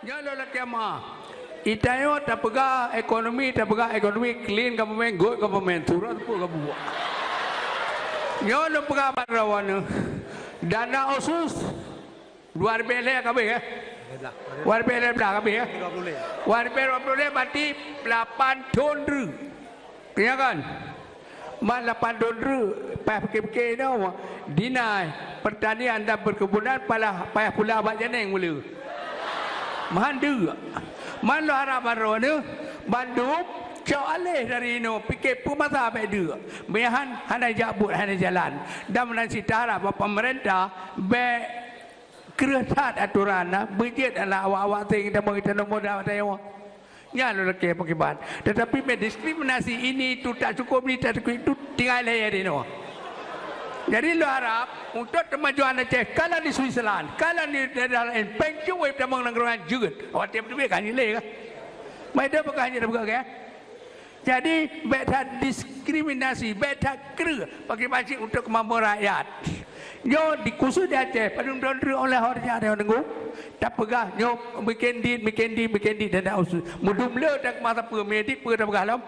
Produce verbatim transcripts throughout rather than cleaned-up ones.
Nyoe lôn lakée meu'ah. Itanyoe tapeugah ekonomi, tapeugah ekonomi, clean government, good government, surah teupeu ka bubuet. Nyoe lôn peugah bak droeneuh, dana otsus dua ribèe lhèe ka habéh, eh? Dua ribèe lhèe blah ka habéh, eh? Dua ribèe dua ploh lhèe berarti lapan thon treuk. Ya kan? Man lapan thon treuk, payah pike-pike inoe, dinas pertanian dan perkebunan payah, payah pula bak janeng mula. Meuhan deuk. Man lôn harap bak droeneuh, bandum cok alèh dari inoe, pike peue masa bèk deuk. Meuhan hana jak buet, hana jalan. Dan meunan cit taharap bak pemerintah bèk kreueh that atoran na, beujeuet aneuk awak-awak sing tamong ita nomor dah ata nyawa. Nyan lôn lakée pakiban. Tetapi bèk diskriminasi ini itu tak cukup, ini tak cukup, itu tinggai lé di nyoe. Jadi lôn harap untuk kemajuan Aceh, kalau di Switzerland, kalau di daerah lain, péng cuwèh tamong nanggroe jeuet. Awak tiep duit kan nilai kan? Mai dah peugah hanya dah peugah kan? Jadi, bèk that diskriminasi, bèk that kreueh bagi banci untuk keumakmuran rakyat. Nyoe di khusus di Aceh, padum droeneuh oleh horja nyoe nunggu. Tapeugah nyoe bikin dit, bikin dit, bikin dit dan dak usus. Mudum le dan masa peue, meudik peue tapeugah lom.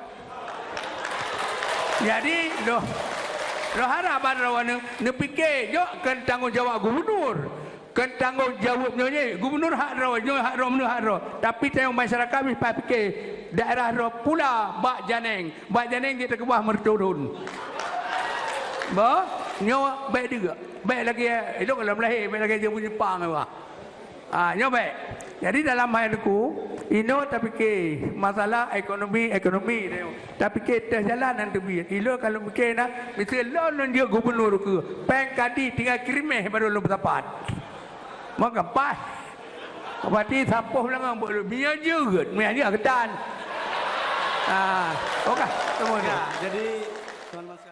Jadi, lôn, lôn harap bak droeneuh neupike nyoe keu tanggong jawab gubernur. Keu tanggong jaweueb nyoe jih, gubernur hak droe, nyoe hak droe, meunyoe hak droe. Tapi tanyoe masyarakat pih payah pike, daerah droe pula bak janeng, bak janeng jih teukeubah meureutoh thon. Bah, nyoe bèk deuk, bèk lagèe ilong lam lahé, bèk lagèe jeuet meunyeupang bah. Ah, nyoe bèk. Jadi dalam hai Teungku, inoe tapike masalah ekonomi, ekonomi tanyoe. Tapike teuh jalan nyang teubiet. Ilôn ka lôn pike na, miseue lôn lôn jeuet gubernur keu, péng kadi tinggai keurimeh baru lôn peusapat. Maka paih. Berarti sapoh beulangong buet lôn. Mia jeuet, mia jeuet keutan. Ah, oke, semua. Ya, jadi